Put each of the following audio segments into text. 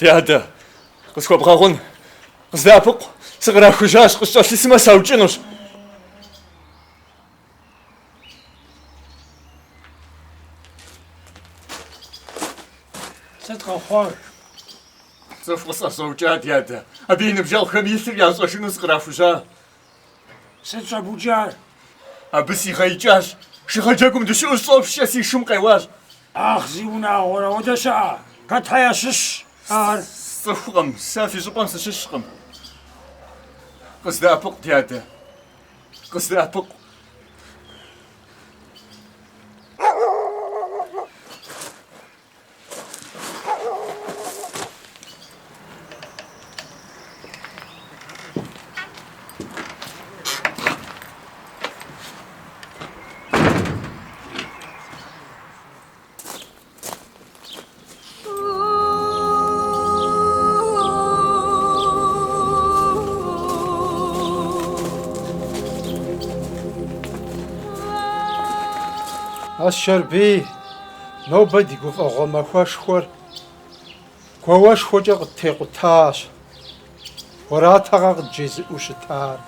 Ди адэ, къысхуэбгъэгъун, къыздэӏэпыкъу, сыкърахужьащ, къыскӏэлъысмэ саукӏынущ. Сыт къэхъуар? Цӏыху къысӏэщӏэукӏа, ди адэ. Абы и ныбжьэгъухэм и лъыр ящӏэжыну сыкърахужьа. Сыт щӏэбукӏар? Абы сигъэикӏащ. Шыгъэджэгум дыщыӏэу щӏопщкӏэ си шым къеуащ. Ах, зиунагъуэрэ, ауэдэ щыӏэ? Хэтхэ ящыщ ар? Сцӏыхукъым, сэ фи щӏыпӏэм сыщыщкъым. Къыздэӏэпыкъу, ди адэ. Къыздэӏэпыкъу. Асчэрбий, нобэ ди гуфӏэгъуэ махуэшхуэр гуауэшхуэкӏэ къыттекъутащ. Уэратэкъэ къыджезыӏэу щытар?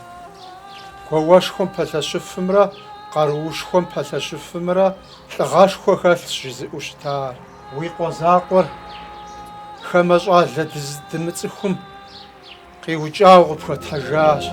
Гуауэшхуэм пэлъэщыфымрэ къаруушхуэм пэлъэщыфымрэ лӏыгъэшхуэ хэлъщ жызыӏэу щытар. Уи къуэ закъуэр хамэ щӏалэ дымыцӏыхум къиукӏауэ къыпхуэтхьыжащ.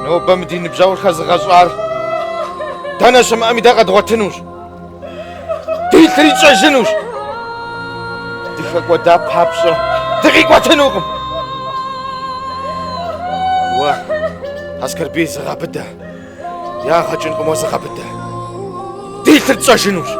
Нобэ мы ди ныбжьэгъур хэзыгъэщӏар дэнэ щымыӏэми дэ къэдгъуэтынущ. Ди лъыри тщӏэжынущ. Дыхэкӏуэда папщӏэ дыкъикӏуэтынукъым. Уэ, Аскэрбий, зыгъэбыдэ. Ягъэ кӏынкъым, уэ зыгъэбыдэ. Ди лъыр тщӏэжынущ.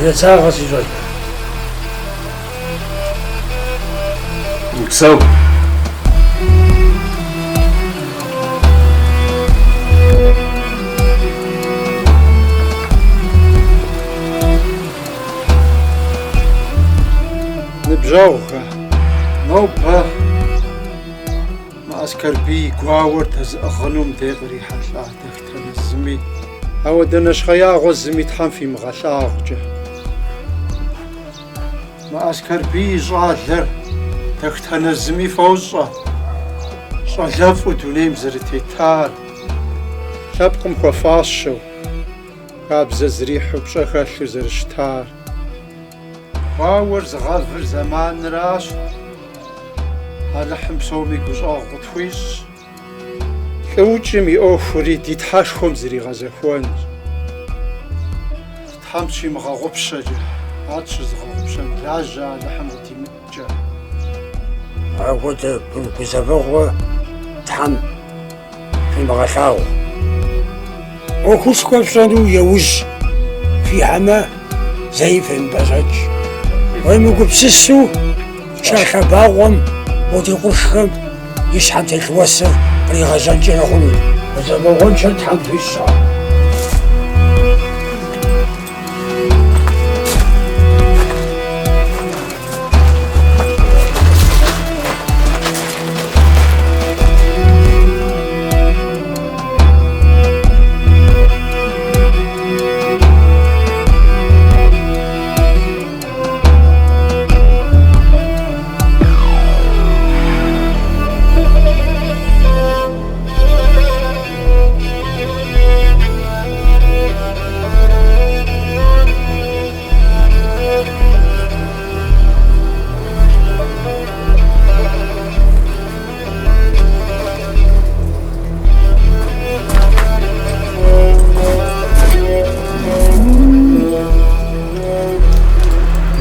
Ецагъэ, си щӏалэ. Упсэу. ныбжьэгъухэ, нобэ мы Аскэрбий и гуауэр дэзыӏыгъыну мыдей кърихьэлӏа дэтхэнэ зыми, ауэдэ нэщхъеягъуэ зыми Тхьэм фимыгъэлъагъукӏэ. Мы Аскэрбий и щӏалэр дэтхэнэ зыми фощӏэ, щӏалэфӏу дунейм зэрытетар, лъэпкъым хуэфащэу, хабзэ зэрихьэу пщӏэ хэлъу зэрыщытар. Гуауэр зыгъэвыр зэманыращ, Алыхьым псоми гущӏэгъу къытхуищӏ. Лӏыукӏым и ӏуэхури ди Тхьэшхуэм зэригъэзэхуэнщ. Тхьэм тщимыгъэгъупщэкӏэ, ар тщызыгъэгъупщэн лажьэ Алыхьым къыдимыткӏэ. Апхуэдэ гузэвэгъуэ Тхьэм фимыгъэлъагъу. Ӏуэхушхуэ фщӏэну яужь фихьэмэ, зэи фемыпӏэщӏэкӏ. Уемыгупсысу пча лъэбакъуэм мо ди къуршхэм и щхьэм телъ уэсыр къригъэжьэнкӏэрэ хъунут. Гузэвэгъуэншэ Тхьэм фищӏ.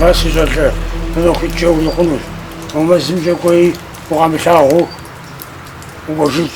Мэ, си щӏалэ, мы махуитӏкӏэ урикъунущ. Мо мэзымкӏэ кӏуэи укъамылъагъуу укӏуэжынщ.